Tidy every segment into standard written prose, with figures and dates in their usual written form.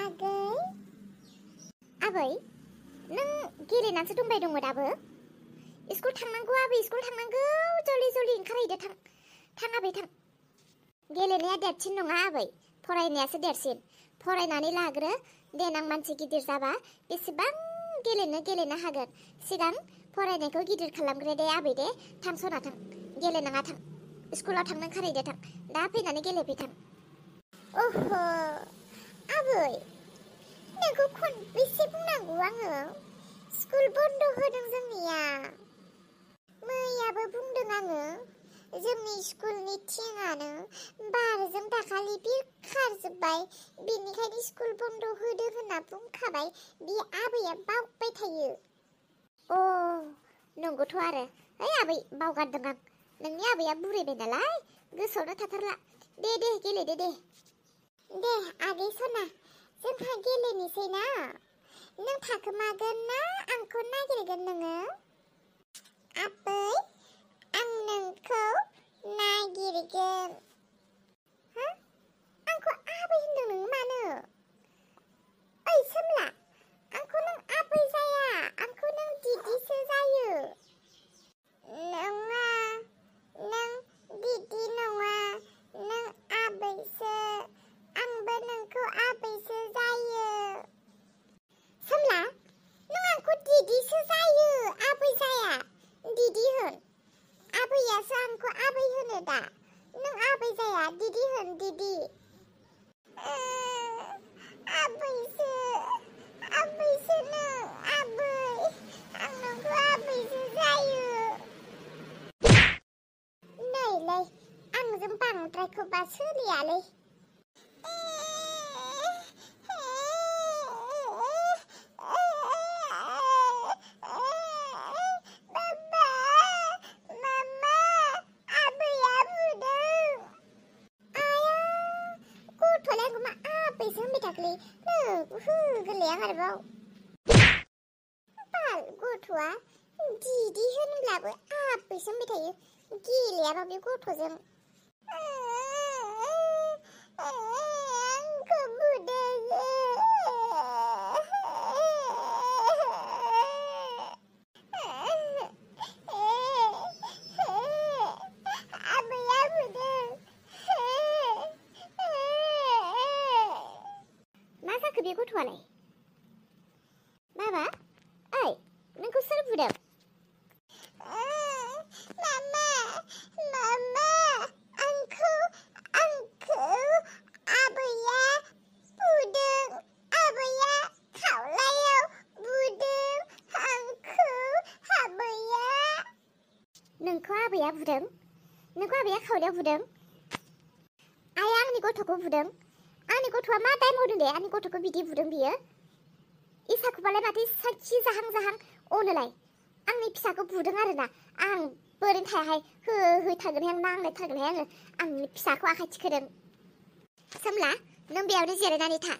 आगै आबै नों गेलेनानैसो दंबाय दङ दाबो स्कुल थांनांगौ आबै स्कुल थांनांगौ जल्दि जल्दि ओंखारहैदो थां आबै थां गेलेनाया देरसिन नङा आबै फरायनायासो देरसिन फरायनानै लाग्रो देनां मानसि गिदिर जाबा बेसेबां गेलेनो हागोन सिगां फरायनायखौ गिदिर खालामग्रो दे आबै दे थां सना थां गेलेनाङा थां स्कुलाव थांनो ओंखारहैदो थां दा फैनानै गेलेफै थां ओहो आबै नोंखौ खनबेसे बुंनांगौ आङो स्कुल बन्द होदों जोंनिया मैयाबो बुंदों आङो जोंनि स्कुलनि थिङानो बारजों दाखालि बिरखारजोब्बाय बेनिखायनो स्कुल बन्द होदो होनना बुंखाबाय बे आबैया बावबाय थायो अ नंगौथ' आरो ओइ आबै बावगारदों आं नोंनि आबैया बुरैबाय नालाय गोसोआवनो थाथारला दे गेलेदो दे आगै सना जोंहा गेलेनोसै ना नों थाखोमागोन ना आंखौ नागिरगोन नोङो आबै आं नोंखौ नागिरगोन हा आंखौ आबै होनदों नों मानो ओइ सोमला आंखौ नों आबै जाया आंखौ नों दिदिसो जायो नङा नों दिदि नङा नों आबैसो आंबो नोंखौ आबैसो जायो सोमला नों आंखौ दिदिसो जायो आबै जाया दिदि होन आबैयासो आंखौ आबै होनो दा नों आबै जाया दिदि होन दिदि आबैसो नों आबै आं नोंखौ आबैसो जायो नैलै आंजों बांद्रायखौबा सोलियालै गथ'आ दिदि होनब्लाबो आबैसो होनबाय थायो गेलेयाबा बे गथ'जों आंखौ बुदों आबैया बुदों मा जाखो बे गथ'आलाय बाबा ओइ नोंखौ सोर बुदों मामा आंखौ आबैया बुदों आबैया खावलायाव बुदों आंखौ आबैया नोंखौ आबैया बुदों नोंखौ आबैया खावलायाव बुदों आइया आंनि गथ'खौ बुदों आंनि गथ'आ मा दाय मावदों दे आंनि गथ'खौ बिदि बुदों बियो इसाखौबालाय माथो साखि जाहां अनोलाय आंनि फिसाखौ बुदों आरोना आं बोरैनो थायाहाय होथारगोनहाय नांलायथारगोनहाय आङो आंनि फिसाखौ आखाइ थिखोदों सोमला नों बेयावनो जिरायनानै था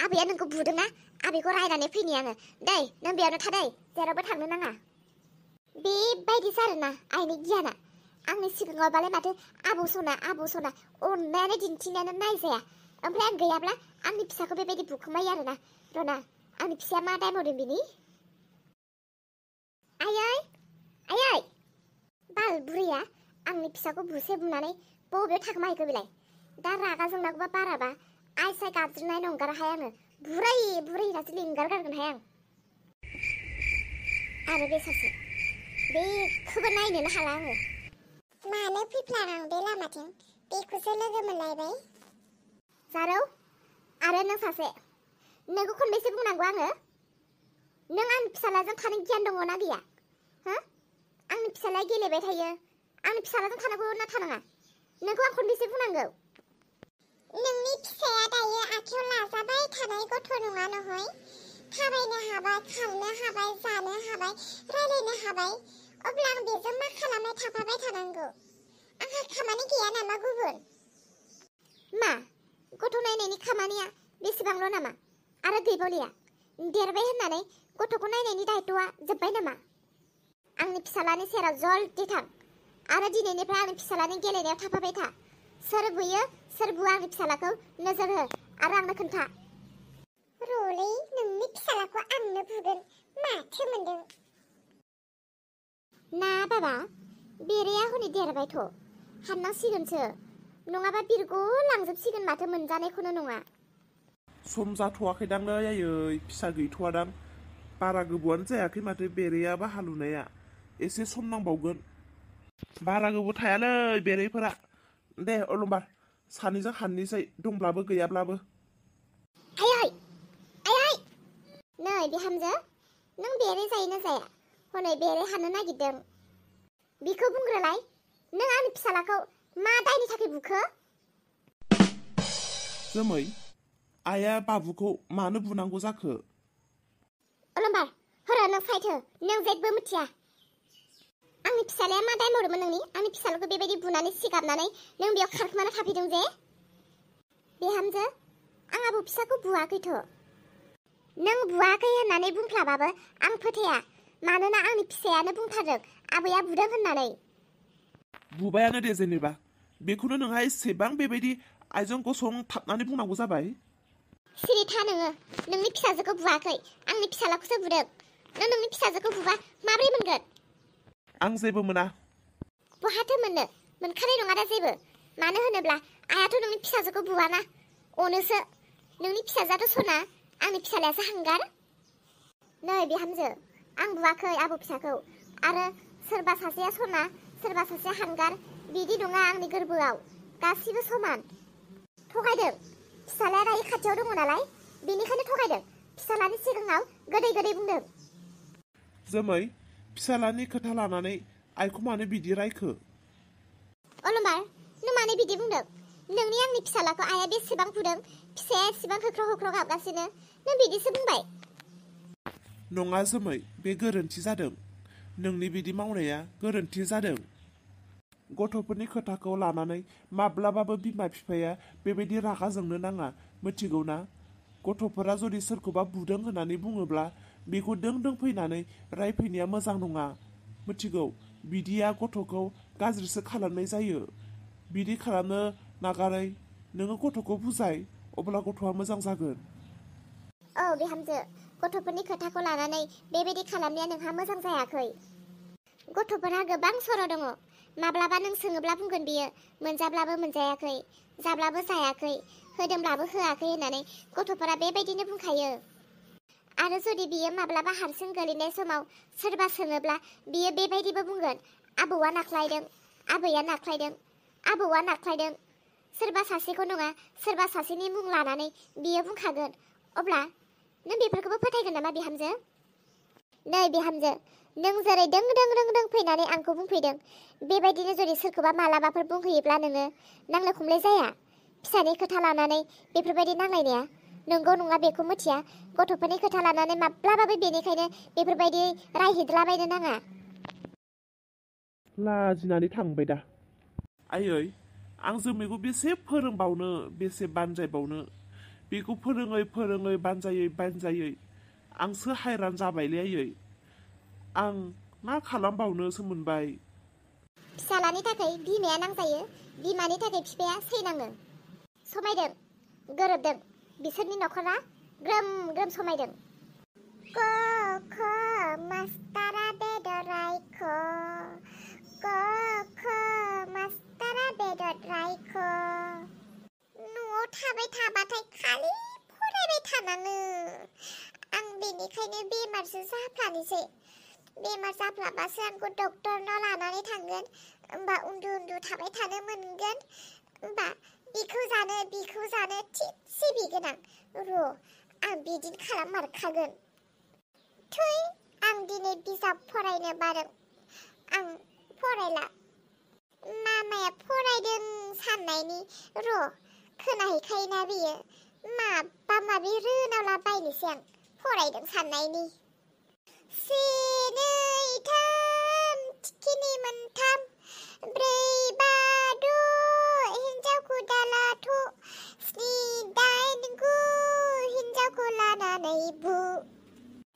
आबैया नोंखौ बुदों ना आबैखौ रायनानै फैनि आङो दै नों बेयावनो था दै जेरावबो थांनो नाङा बेबायदिसो आरोना आइनि गियाना आंनि सिगाङावबालाय माथो आबौ सना अननायानो दिन्थिनायानो नायजाया ओमफ्राय आं गैयाब्ला आंनि फिसाखौ बेबायदि बुखोमायो आरोना रना आंनि फिसाया मा दाय मावदों बिनि आयै बाल बुरैया आंनि फिसाखौ बुसे बुनानै बबेयाव थाखोमाहैखो बेलाय दा रागा जोंनांगौबा बाराबा आइसाय गाबज्रिनाय नंगाराहाय आङो बुरै होननासो लिंगारगारगोनहाय आं आरो बे सासे बेखौबो नायनोनो हाला आङो मानो फैफ्लाङां बे लामाथिं बेखौसो लोगो मोनलायबाय जारौ आरो नों सासे नोंखौ खनबेसे बुंनांगौ आङो नों आंनि फिसालाजों थानो गियान दङ ना गैया हो आंनि फिसालाया गेलेबाय थायो आंनि फिसालाजों थानांगौ ना थानाङा नोंखौ आं खनबेसे बुंनांगौ नोंनि फिसाया दायो आखायाव लाजाबाय थानाय गथ' नङा नहय थाबायनो हाबाय खारनो हाबाय जानो हाबाय रायलायनो हाबाय अब्ला आं बेजों मा खालामनाय थाफाबाय थानांगौ आंहा खामानि गैया नामा गुबुन मा गथ' नायनायनि खामानिया बेसेबांल' नामा आरो गैबावलिया देरबाय होननानै गथ'खौ नायनायनि दायित्वआ जोब्बाय नामा आंनि फिसालानि सेराव जल्दि थां आरो दिनैनिफ्राय आंनि फिसालानि गेलेनायाव थाफाबाय था सोर बुयो सोर बुवा आंनि फिसालाखौ नोजोर हो आरो आंनो खोन्था रलै नोंनि फिसालाखौ आंनो बुगोन माथो मोनदों ना बाबा बेरेया हनै देरबायथ' हाननांसिगोनसो नङाबा बिरग' लांजोबसिगोन माथो मोनजानायखौनो नङा सम जाथ'वाखैदांलै आयै फिसा गैथ'वादां बारा गोबावानो जायाखै माथो बेरेया बा हालुनाया एसे सम नांबावगोन बारा गोबाव थायालै बेरेफोरा दे अलंबार सानैजों हाननोसै दंब्लाबो गैयाब्लाबो आयै आयै नै बिहामजो नों बेरे जायोना जाया हनै बेरे हाननो नागिरदों बिखौ बुंग्रोलाय नों आंनि फिसालाखौ मा दायनि थाखाय बुखो जोमै आइया बाबुखौ मानो बुनांगौ जाखो अलंबार हर नों साइथो नों जेबो मिथिया आंनि फिसालाया मा दाय मावदोंमोन नोंनि आंनि फिसालाखौ बेबायदि बुनानै सिगाबनानै नों बेयाव खारखोमाना थाफैदों जे बिहामजो आं आबौ फिसाखौ बुवाखैथ' नों बुवाखै होननानै बुंफ्लाबाबो आं फोथाया मानोना आंनि फिसायानो बुंथारदों आबैया बुदों होननानै बुबायानो दे जेनेबा बेखौनो नोंहा एसेबां बेबायदि आइजों गसंथाबनानै बुंनांगौ जाबाय सिरि था नोङो नोंनि फिसाजोखौ बुवाखै आंनि फिसालाखौसो बुदों नों नोंनि फिसाजोखौ बुबा माबोरै मोनगोन आं जेबो मोना बहाथो मोनखानाय नङा दा जेबो मानो होनोब्ला आइयाथ' नोंनि फिसाजोखौ बुवाना अनोसो नोंनि फिसाजोआथ' सना आंनि फिसालायासो हांगार नै बिहामजो आं बुवाखै आबौ फिसाखौ आरो सोरबा सासेया सना सोरबा सासेया हांगार बिदि नङा आंनि गोरबोआव गासिबो समान थगायदों फिसालाया दायो खाथियाव दङ नालाय बेनिखायनो थगायदों फिसालानि सिगाङाव गोदै गोदै बुंदों जोमै फिसालानि खोथा लानानै आइखौ मानो बिदि रायखो अलंबार नों मानो बिदि बुंदों नोंनि आंनि फिसालाखौ आइया बेसेबां बुदों फिसाया एसेबां होख्राव होख्राव गाबगासिनो नों बिदिसो बुंबाय नङा जोमै बे गोरोन्थि जादों नोंनि बिदि मावनाया गोरोन्थि जादों गथ'फोरनि खोथाखौ लानानै माब्लाबाबो बिमा बिफाया बेबायदि रागा जोंनो नाङा मिथिगौ ना गथ'फोरा जुदि सोरखौबा बुदों होननानै बुङोब्ला बेखौ दों दों फैनानै रायफैनाया मोजां नङा मिथिगौ बिदिया गथ'खौ गाज्रिसो खालामनाय जायो बिदि खालामनो नागारै नोङो गथ'खौ बुजाय अब्ला गथ'आ मोजां जागोन औ बिहामजो गथ'फोरनि खोथाखौ लानानै बेबायदि खालामनाया नोंहा मोजां जायाखै गथ'फोरहा गोबां सर' दङ माब्लाबा नों सोङोब्ला बुंगोन बियो मोनजाब्लाबो मोनजायाखै जाब्लाबो जायाखै होदोंब्लाबो होआखै होननानै गथ'फोरा बेबायदिनो बुंखायो आरो जुदि बियो माब्लाबा हारसिं गोलैनाय समाव सोरबा सोङोब्ला बियो बेबायदिबो बुंगोन आबौआ नाख्लायदों आबैया नाख्लायदों आबौआ नाख्लायदों सोरबा सासेखौ नङा सोरबा सासेनि मुं लानानै बियो बुंखागोन अब्ला नों बेफोरखौबो फोथायगोन नामा बिहामजो नै बिहामजो नों जेरै दों दों दों दों फैनानै आंखौ बुंफैदों बेबायदिनो जुदि सोरखौबा मालाबाफोर बुंहैयोब्ला नोङो नांलाय खमलाय जाया फिसानि खोथा लानानै बेफोरबायदि नांलायनाया नंगौ नङा बेखौ मिथिया गथ'फोरनि खोथा लानानै माब्लाबाबो बेनिखायनो बेफोरबायदि रायहैद्लाबायनो नाङा लाजिनानै थांबाय दा आयै आं जोमैखौ बेसे फोरोंबावनो बेसे बानजायबावनो बेखौ फोरोङै बानजायै आंसो हायरान जाबायलै आयै आं मा खालामबावनोसो मोनबाय फिसालानि थाखाय बिमाया नांजायो बिमानि थाखाय बिफाया सैनाङो समायदों गोरोबदों बिसोरनि न'खरा ग्रोम ग्रोम समायदों क ख मास्टारा बेदर रायख क ख मास्टारा बेदर रायख न'आव थाबाय थाबाथाय खालि फरायबाय थानाङो आं बेनिखायनो बेमारसो जाफ्लानोसै बेमार जाफ्लाबासो आंखौ डक्टरनाव लानानै थांगोन होमबा उन्दु उन्दु थाबाय थानो मोनगोन होमबा बिखौ जानो थिगसे बिगोन आं र' आं बिदिनो खालाममारखागोन थै आं दिनै बिजाब फरायनो बादों आं फरायला मामाया फरायदों साननायनि र' खोनाहैखायोना बियो माबा माबि रोनावला बायनोसै आं फरायदों साननायनि से नै थाम थिखिनि मोनथाम ब्रै बा द' हिन्जावखौ दालाथ' स्नि दाइन गु हिन्जावखौ लानानै बु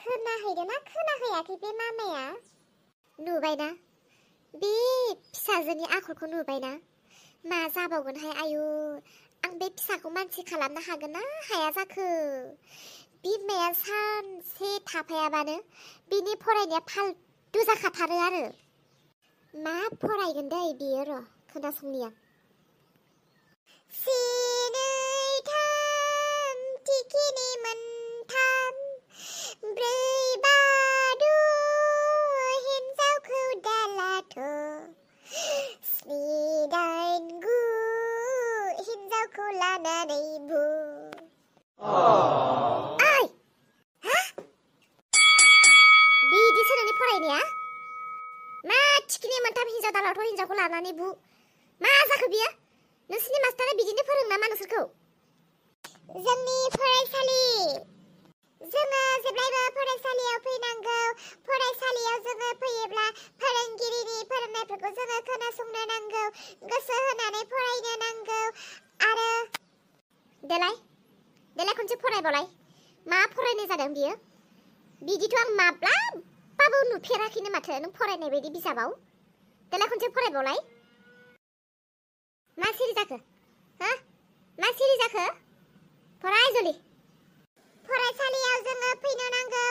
खोनाहैदोंना खोनाहैयाखै बे मामाया नुबायना बे फिसाजोनि आखलखौ नुबायना मा जाबावगोनहाय आयु आं बे फिसाखौ मानसि खालामनो हागोन ना हाया जाखो बिमाया सानसे थाफायाबानो बिनि फरायनाया फाल्तु जाखाथारो आरो। मा फरायगोन दै बियो र' खोनासंनि आं। सिनै थाम थिखिनि मोनथाम ब्रै बा द' हिनजावखौ दालाथ' स्नि दाइन गु हिनजावखौ लानानै बु। ओइ हा बिदिसो नोंनि फरायनाया? मा थिखिनि मोनथाम हिनजाव दालाथ' हिनजावखौ लानानै बु? मा जाखो बियो? नोंसोरनि मास्टारा बिदिनो फोरोङो नामा नोंसोरखौ? जोंनि फरायसालि, जोङो जेब्लायबो फरायसालियाव फैनांगौ। फरायसालियाव जोङो फैयोब्ला फोरोंगिरिनि फोरोंनायफोरखौ जोङो खोनासंनो नांगौ, गोसो होनानै फरायनो नांगौ। आरो देलाय खनसे फरायबावलाय। मा फरायनाय जादों बियो? बिदिथ' आं माब्लाबाबो नुफेराखैनो माथो नों फरायनाय बायदि बिजाबाव। देलाय खनसे फरायबावलाय। मा सिरि जाखो? हा? मा सिरि जाखो? फराय जलि। फरायसालियाव जोङो फैनो नांगौ।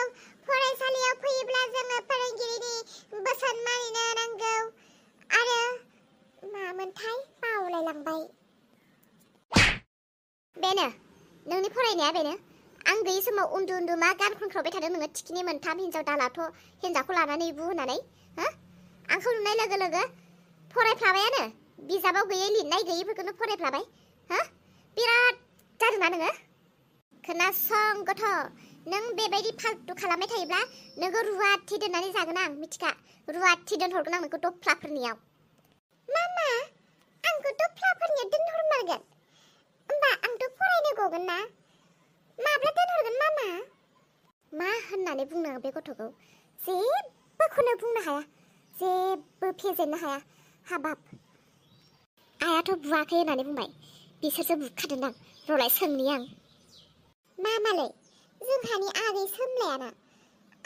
फरायसालियाव फैयोब्ला जोङो फोरोंगिरिनि बोसोन मानिनो नांगौ। आरो मामोनथाय बावलायलांबाय। बेनो नोंनि फरायनाया बेनो। आं गैयै समाव उन्दु मा गान खनख्रावबाय थादों नोङो? थिखिनि मोनथाम हिनजाव दालाथ' हिनजावखौ लानानै बु होननानै। हा? आंखौ नुनाय लोगो लोगो फरायफ्लाबायानो। बिजाबाव गैयै लिरनाय गैयैफोरखौनो फरायफ्लाबाय। हा? बिराद जादोंना नोङो? खोनासं गथ', नों बेबायदि फाल्तु खालामबाय थायोब्ला नोंखौ रुवाथि दोननानै जागोन आं, मिथिखा। रुवाथि दोनहरगोन आं नोंखौ दफ्लाफोरनियाव। मामा, आंखौ दफ्लाफोरनियाव दोनहरमारगोन? होमबा आंथ' फरायनो गगोन ना? माब्ला दोनहरगोन मामा? मा होननानै बुंनांगौ बे गथ'खौ? जेबोखौनो बुंनो हाया, जेबो फेजेननो हाया। हाबाब, आयाथ' बुवाखै होननानै बुंबाय, बिसोरसो बुखादोंदां। र'लाय सोंनि आं। मामालै, जोंहानि आगै सोमलायाना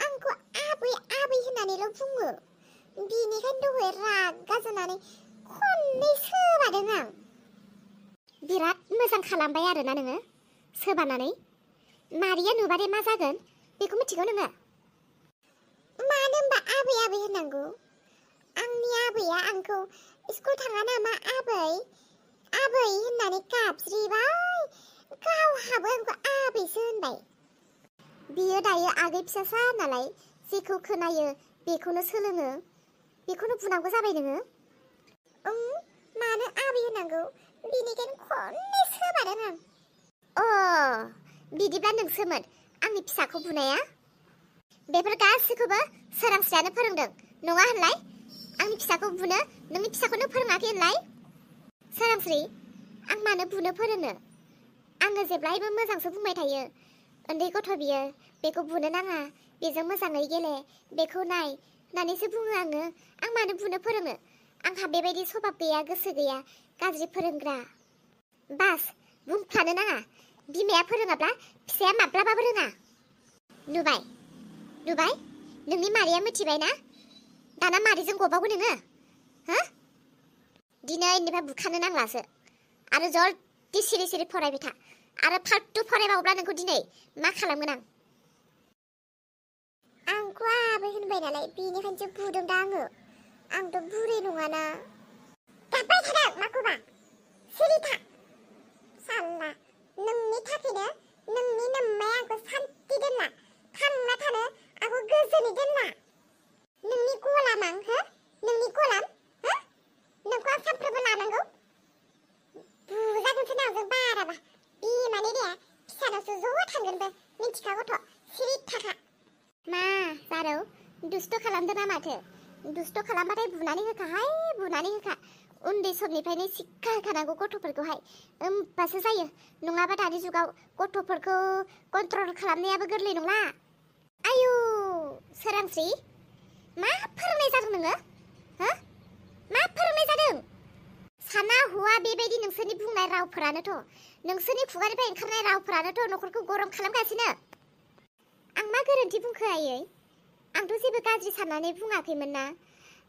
आंखौ आबै होननानैल' बुङो। बिनिखायनो दहाय रागा जोंनानै खननै सोबादों आं। बिराद मोजां खालामबाय आरोना नोङो सोबानानै। मारिया नुबादे मा जागोन बेखौ मिथिगौ नोङो? मानो होनबा आबै होननांगौ? आंनि आबैया आंखौ स्कुल थाङा नामा आबै होननानै गाबज्रिबाय। गावहाबो आंखौ आबैसो होनबाय। बियो दायो आगै फिसासा नालाय, जेखौ खोनायो बेखौनो सोलोङो। बेखौनो बुनांगौ जाबाय नोङो। मानो आबै होनांगौ? बिनिखायनो खननै सोबादों आं। बिदिब्ला नोंसोमोन आंनि फिसाखौ बुनाया? बेफोर गासैखौबो सोरांस्रियानो फोरोंदों, नङा होनलाय? आंनि फिसाखौ बुनो नोंनि फिसाखौनो फोरोङाखै होनलाय? सोरांस्रि, आं मानो बुनो फोरोंनो? आङो जेब्लायबो मोजांसो बुंबाय थायो। उन्दै गथ' बियो, बेखौ बुनो नाङा, बेजों मोजाङै गेले, बेखौ नाय होननानैसो बुङो आङो। आं मानो बुनो फोरोंनो? आंहा बेबायदि सभाब गैया, गोसो गैया गाज्रि फोरोंग्रा। बास, बुंफ्लानो नाङा। बिमाया फोरोङाब्ला फिसाया माब्लाबाबो रोङा। नुबाय? नोंनि मारिया मिथिबाय ना? दाना मारिजों गबावगोन नोङो? हा? दिनैनिफ्राय बुखानो नांलासो। आरो जल्दि सिरि फरायबाय था। आरो फाल्तु फरायबावब्ला नोंखौ दिनै मा खालामगोन आं? आंखौ आबै होनबाय नालाय, बेनिखायनोसो बुदों दा आङो। आंथ' बुरै नङाना। गाबबाय थादों माखौबा? सिरि था। साल्ला, नोंनि थाखायनो नोंनि नोम्माया आंखौ सान्ति दोनला, थांना थानो आंखौ गोजोनै दोनला। नोंनि गलाम आं, हो? नोंनि गलाम, हो? नोंखौ आं सानफ्रोमबो लानांगौ? बुजागोनसो नावजों बाराबा। बिमानि देहा फिसानावसो ज' थांगोनबो, मिथिखा गथ', सिरि थाखा। मा जारौ, दुस्त' खालामदों ना माथो? दुस्त' खालामबाथाय बुनानै होखाहाय, बुनानै होखा। उन्दै समनिफ्रायनो शिक्षा होखानांगौ गथ'फोरखौहाय, होमबासो जायो। नङाबा दानि जुगाव गथ'फोरखौ कन्ट्रल खालामनायाबो गोरलै नंला। आयु, सोरांस्रि, मा फोरोंनाय जादों नोङो? हो? मा फोरोंनाय जादों? साना हुआ बेबायदि नोंसोरनि बुंनाय रावफोरानोथ', नोंसोरनि खुगानिफ्राय ओंखारनाय रावफोरानोथ' न'खरखौ गरम खालामगासिनो। आं मा गोरोन्थि बुंखो आयै? आंथ' जेबो गाज्रि साननानै बुङाखैमोन ना।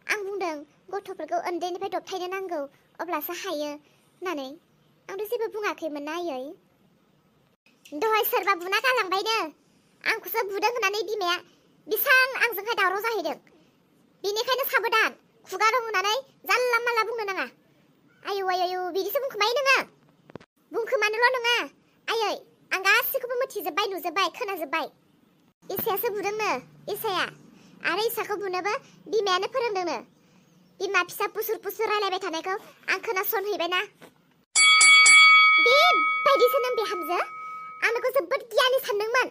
आं बुंदों गथ'फोरखौ उन्दैनिफ्राय दबथायनो नांगौ, अब्लासो हायो होननानै। आंथ' जेबो बुङाखैमोन ना आयै? दहाय सोरबा बुना गालांबायनो। आंखौसो बुदों होननानै बिमाया बेसां आंजोंहाय दावराव जाहैदों। बेनिखायनो साबधान, खुगा दं होननानै जानला मानला बुंनो नाङा। आयौ आयौ बिदिसो बुंखोमायो नोङो? बुंखोमानोल' नङा आयै, आं गासिखौबो मिथिजोब्बाय, नुजोब्बाय, खोनाजोब्बाय। इसायासो बुदोंनो, इसाया। आरो इसाखौ बुनोबो बिमायानो फोरोंदोंनो। बिमा फिसा पुसुर पुसुर रायलायबाय थानायखौ आं खोनासंहैबायना। बेबायदिसो नों बिहामजो? आं नोंखौ जोबोद गियानि सानदोंमोन।